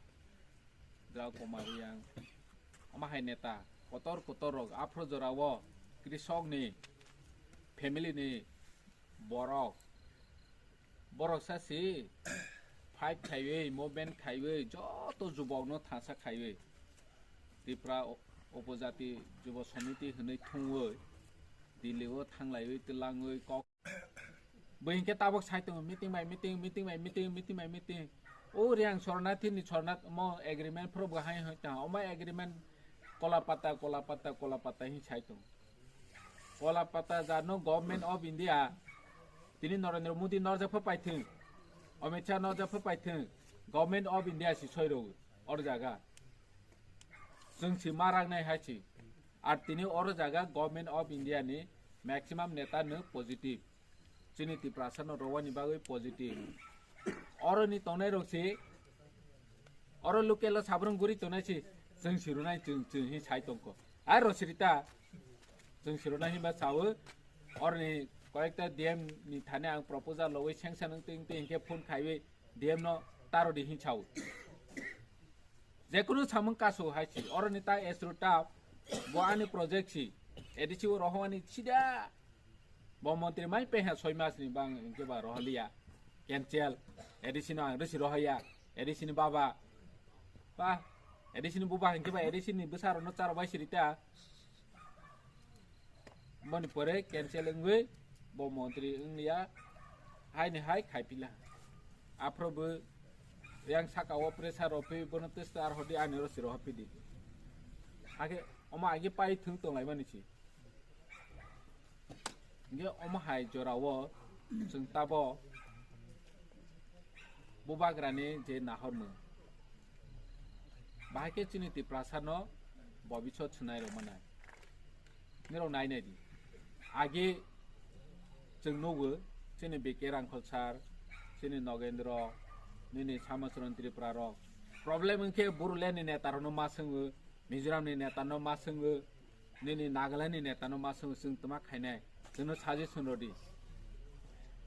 Drao Kumar Riyang. Omo hai neta kotor kotor rok aphro jorao krisok ni family ni borok, borok sa si fight khaiwi, movement khaiwi, joto jubok no thangsa khaiwi, Tripura o-, Upojati Jubo Samiti hwnwi thungwi, Delhi o thanglaiwi, twlangwi, kok. Bo hinkhe tabok sai tongo, meeting by meeting, meeting by meeting, meeting by meeting. O Riyang Sornathi ni Sornath mo agreement phuru bo hai hoi tong, omo agreement kola pata, kola pata, kola pata hin sai tongo. Kola pata jano Government of India, tini Narendra Modi norjak pho paithwng, Amit Shah norjak pho paithwng, Government of India si soi rw or jaga. Chwng si ma rang nai hai si. Ar tini oro jaga Government of India ni maximum neta no positive. Chini Tiprasa no rowani bagwi positive. Oro ni tongnai rok si, oro local o sabrung guri tongnai si, chwng si rwnai chwng, chwng hi sai tongkho. Ar ro sirita, chwng si rwnai hinba sawo, oro ni koyekta D M ni thani ang proposal lowi sanction wng twi, wng twi hinkhe phone khaiwi D M no taro di hin sao. Jekunu samung kasu hai si, oro ni ta esru ta, bo ani project si, A D C o rohwani sida, bo montri mai peha soi mas ni bang hinkhe ba rohliya, cancel, A D C no ang risi rohaya, A D C ni baba, ba, A D C ni buba hinkhe ba A D C ni bwsa rok no charo bai sirita. Boni pore cancel wngwi bo montri wngliya, hai ni hai khai pila. Aphro bo yang saka o pressure rw phi bono testa ar hodi ani oro siro hapidi. Age omo age pai thung tong lai mani si. Nge omo hai jora o chwng tabo bubagrani je nahormung. Bahai khe chini Tiprasa no bobisot swnai rw manai. Nirok nai nai di. Age chwng nugo chini B K Rangkhol sir, chini Nogendro, nini Samacharan Tripura rok. Problem wngkhe Bodoland ni neta rokno ma swngo, Mizoram ni neta no ma swngo, nini Nagaland ni neta no ma swngo, chwng tma khainai, chwngno suggestion rw di.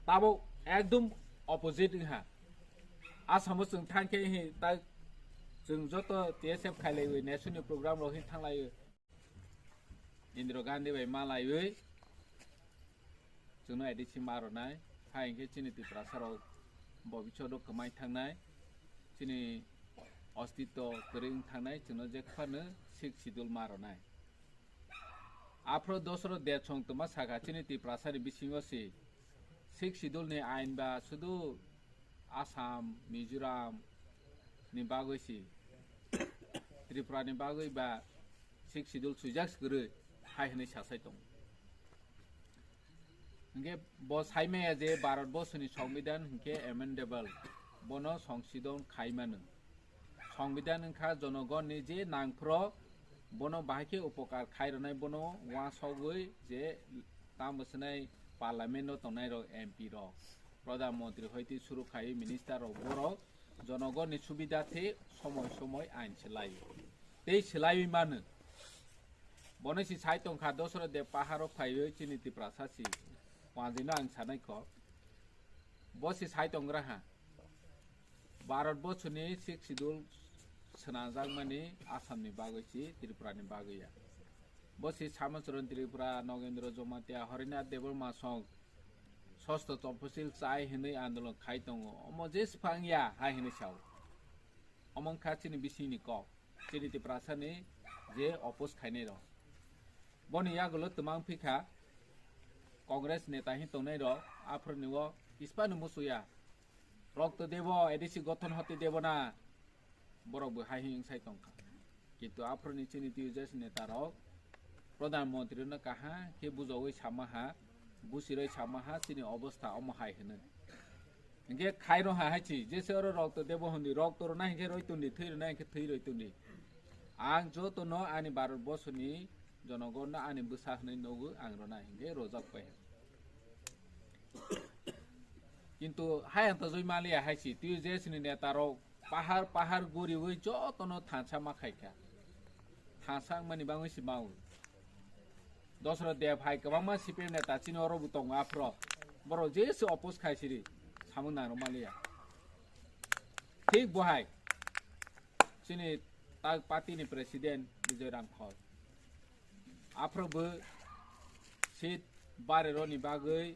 Tabuk ekdom opposite wngha. Asamo chwng thang khe hi ta chwng joto T S F khailaiwi, nation ni program rok hi thanglaiwi. Indira Gandhi bai malaiwi chwngno A D C ma rwnai, hai hinkhe chini Tiprasa rok bobisot o kwmai thangnai, chini ostitto kwrwi wng thangnai, chwngno je phano Sixth Schedule ma rwnai. Aphro dosro dechong twma sakha chini Tiprasa ni bisingo si Sixth Schedule ni ain ba sudu Assam, Mizoram ni bagwi si, Tripura ni bagwi ba Sixth Schedule swijak se kwrwi hai hwnwi sasai tongo. Hwnkhe bo saimaya je Bharat borsoni Songbidan hwnkhe amendable, bono songsidon khaimano. Songbidan wngkha jonogonni je nangphro bono bahai khe upokar khairwnai, bono uansogwi je tamo swnai parliament-o tongnairok, M P rok, pradhan mantri hoite suru khaiwi minister rok, borok jonogonni subida the somoi somoi ain swlaio. Tei swlaiwi mano. Bono si sai tongkha Dosra Deb paharo phaiwi chini Tiprasa si. Wanjwino ang sanai kho. Bo si sai tongra ha. Bharat borsoni Sixth Schedule swnamjakmani Assamni bagwi si, Tripurani bagwi ya. Bo si Samocharan Tripura, Nogendra Jamatia, Harinath Debbarma song sosto toposil chai hwnwi andolon khai tongo. Omo je swphang ya hai hwnwi sao. Omo wngkha chini bisingni kok. Chini Tiprasani je oppose khainai rok. Boni yagulo twmang phikha Congress neta hin tongnai rok, aphuruni o ispano musuya. Rokto debo A D C gothon hote debo na. Borok bo hai hin sai tongkha. Kintu aphuruni chini T U J S neta rok pradhan mantri no kaha khe bujawi sama ha, busiroi sama ha, chini obostha omo hai hwnwi. Hingke khairo ha hai chi, jese oro rokto debo hondi, rokto rwna hingke roi tundi, thwi rwna hingke thwi roi tundi. Ang joto no ani Bharat borsoni jonogon no ani bwsa hwnwi nogo, ang rwna hingke rojak pai. Kintu hai ang tojoi maliya hai si, T U J S ni neta rok pahar pahar guriwi joto no thansa ma khaikha. Thansa wngmani bagwi si mawi. Dosra Deb hai kwbangma C P M neta chini oro bo tongo aphro. Borok jese oppose khai siri samung nang rwmaliya. Thik bo hai chini tak party ni president Bijoy Ramkhol. Aphro bo seat bari roni bagwi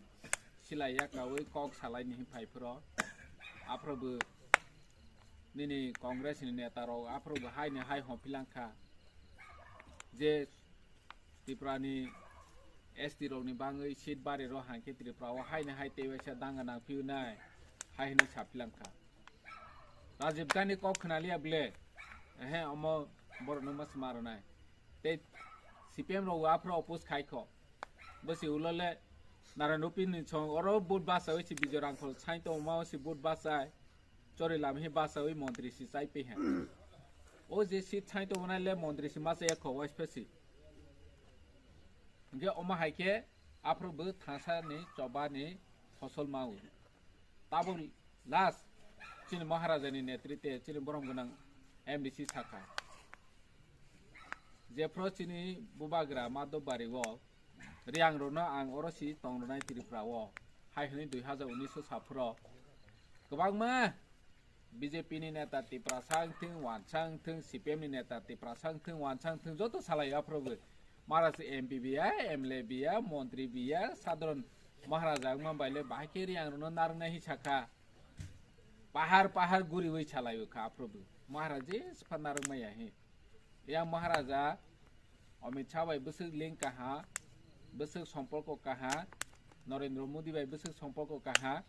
silai yakawi kok salai ni phai phro. Aphro bo nini Congress ni neta rok aphro bo hai ni hai hon philang kha. Je Tripura ni S T rok ni bangwi seat bari ro hangke Tripura o hai ni hai tei waisa danga nang phiu nai hai hwnwi sa philang kha. Rajiv Gandhi kok khna liya ble, ehe omo borok no mas maro nai. Tei C P M rok aphro oppose khai kho. Bo si ulo le Narayan Rupin ni song oro vote basa wi si Bijoy Ramkhol sai to ma si vote basa. Chori lam hi basawi montri si chai pe ha. O je si thai to nai le montri si masa ya kho wais phesi. Hingke omo hai khe aphro bo thasa ni choba ni fosol mau. Tabuk last chini Maharaja ni netrite chini borom gwnang M D C sakha. Jephro chini bubagra Madhobari o Riang rokno ang oro si tong rwnai Tripura o. Hai hwnwi dui hazar unis o saphuro kwbangma B J P ni neta Tiprasa wngthwng, wansa wngthwng, C P M ni neta Tiprasa wngthwng, wansa wngthwng joto salai aphuru bo. Mara se M P biya, M L A biya, montri biya, sadharon Maharaja wngma bai le bahai khe Riang rokno narwknai hi sakha. Pahar pahar guriwi salai o kha aphuru bo. Maharaja je sipha narwkmaya hi. Yang Maharaja Amit Shah bai bwswk link kaha, bwswk somporko kaha, Narendra Modi bai bwswk somporko kaha,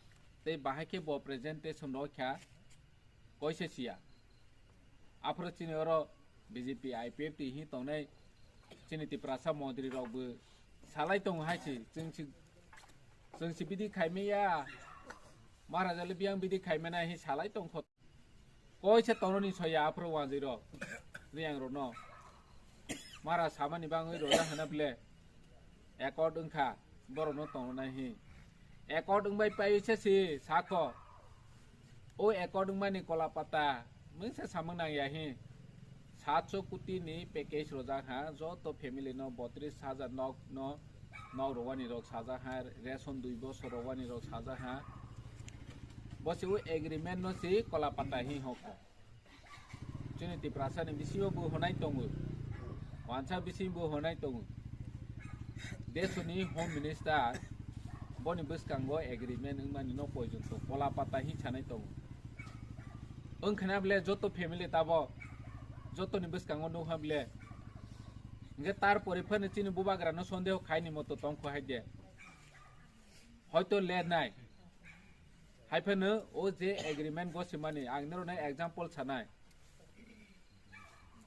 tei bahai khe bo presentation rw kha koise siya. Aphuru chini oro B J P I P F T hi tongnai chini Tiprasa montri rok bo salai tongo hai si, chwng si, chwng si bidi khaimaya, Maharaja le biyang bidi khaimana hi salai tongkho. Koise tongnani soya aphuru wanjwi rok, Riang rokno. Mara samani bangwi roja hwna ble. Accord wngkha, borokno tongnai hi. Accord wngbai pai se si sakho. O accord wngmani kola pata, mungsa samung nangya hi. Satso koti ni package rojak ha, joto family no botris hajar nok no, nok rwani rok sajak ha, ration dui bosor rwani rok sajak ha. Bo se o agreement no se kola pata hi hokho. Chini Tiprasa ni bisingo bo honai tongo. Wansa bising bo honai tongo. Desoni Home Minister boni bwskango agreement wngmani no poijonto kola pata hi sanai tongo. Wngkhana bole joto family tabo jotoni bwskango nukha bole. Hingke tar pore phano chini bubagra no sondeho khaini moto tongkho hai de. Hoito le nai. Hai phano o je agreement gosimani ang nirok nai example sanai.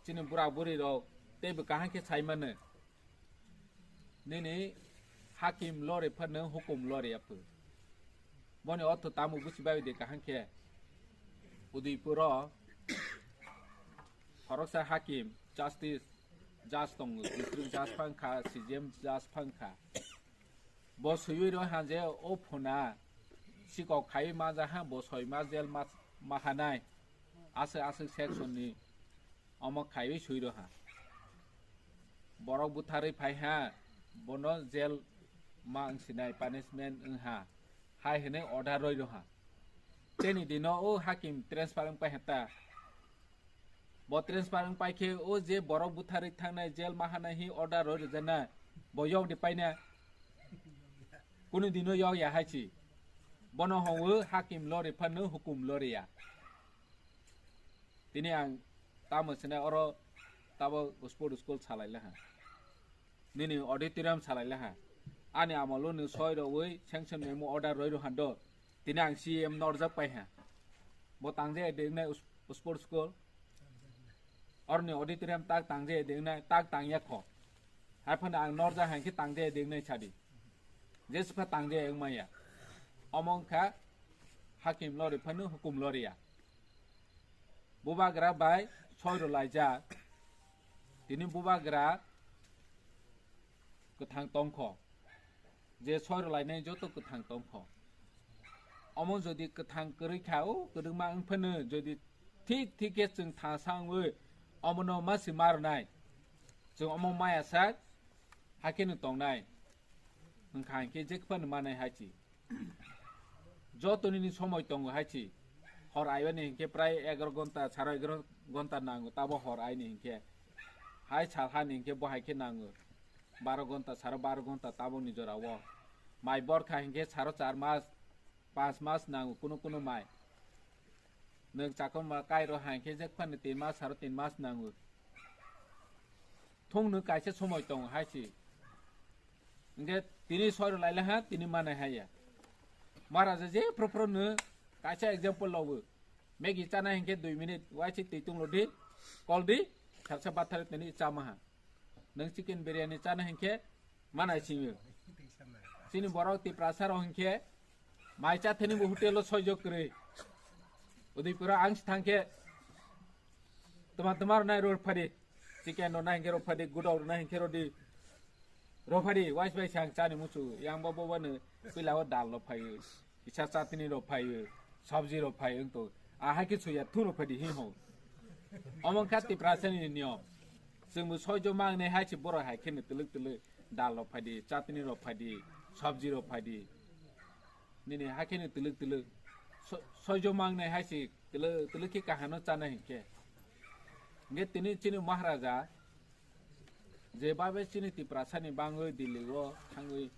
Chini bura buri rok Tei bo kaham khe sai mano. Nini hakim lori phano hukum lori aphu. Boni ortho tamo busi bai de kaham khe. Udaipuro khoroksa hakim, justice, judge tongo, district judge phang kha, C J M judge phang kha. Bo swiwi rw ha je o phuna sikok khai ma ja ha, bo soi ma jail ma, ma hanai. Aswk aswk section ni omo khaiwi swi rw ha. Borok butharwi phai ha, bono jail ma wng sinai, punishment wng ha. Hai hwnwi order roi rw ha. Teni dino o hakim transfer wng pai ha ta. Bo transfer wng pai khe o je borok butharwi thangnai, jail ma hanai hi order roi rw jana. Bo yok di paina. Kunu dino yok ya hai chi. Bono hwnwi hakim lori phano hukum lori ya. Tini ang tamo sene oro tabo sport school salai laha. Nini auditorium salai laha. Ani amolo ni soi rogwi sanction memo order roi rohando. Tini ang C M norjak pai ha. Bo tangje de nai sport school. Orni auditorium tak tangje de nai, tak tang ya kho. Hai phano ang norjak hai khe tangje de nai sadi. Jesipha tangje wng maya. Omo wngkha hakim lori phano hukum lori ya. Bubagra bai soi rw laijak. Tini bubagra kwthang tongkho. Je soi rw lainai joto kwthang tongkho. Omo jodi kwthang kwrwi kha, o kwrwngma wng phano jodi thik thik khe chwng thangsa wngwi omono ma si ma rwnai. Chwng omo maya sak, hakhe no tongnai. Wngkha hinkhe je phano manai hai chi. Joto nini somoi tongo hai chi. Hor aibani hinkhe prai egaroh gonta, saro egaroh gonta nango, tabo hor aini hinkhe. Hai sal hani hinkhe bo hai khe nango. Baro gonta, saro baro gonta tabokni jorao. Mai borkha hinkhe saro char mas, panch mas nango kunu kunu mai. Nwng chakhorma kairo hai khe jek phano tin mas, saro tin mas nango. Thungno kaisa somoi tongo hai si. Hinkhe tini soi rw lai laha, tini manai haya. Maharaja je phro phro no kaisa example logo. Maggi chana hinkhe dui minute, waisi twi tunglo di, kol di, sarsa bathar tini chama ha. Nwng chicken biryani chana hinkhe manai singyo. Chini borok Tiprasa rok hinkhe mai cha thani bo hotel o soijok kwrwi. Udaipur o ang si thangkhe tuma tuma rwnai rw phadi. Chicken rwnai hinkhe rw phadi, gudok rwnai hinkhe rw di. Rw phadi, wais bai sang chani muchu. Yang bo bo bano pila o dal rw phaio. Kisa chatni rw phaio. Sabji rw phaio wngto. A hai khe suya thu rw phadi hi ho. Omo kha Tiprasa ni niyom. Chwng bo soijo mangnai hai se borok hai kheno twlwk twlwk dal rok phai di, chatni rok phai di, sabji rok phai di. Nini hai kheno twlwk twlwk so-, soijo mangnai hai se twlwk twlwk khe kaham no chana hinkhe. Hinkhe tini chini Maharaja je babe chini Tiprasa ni bangwi Delhi o thangwi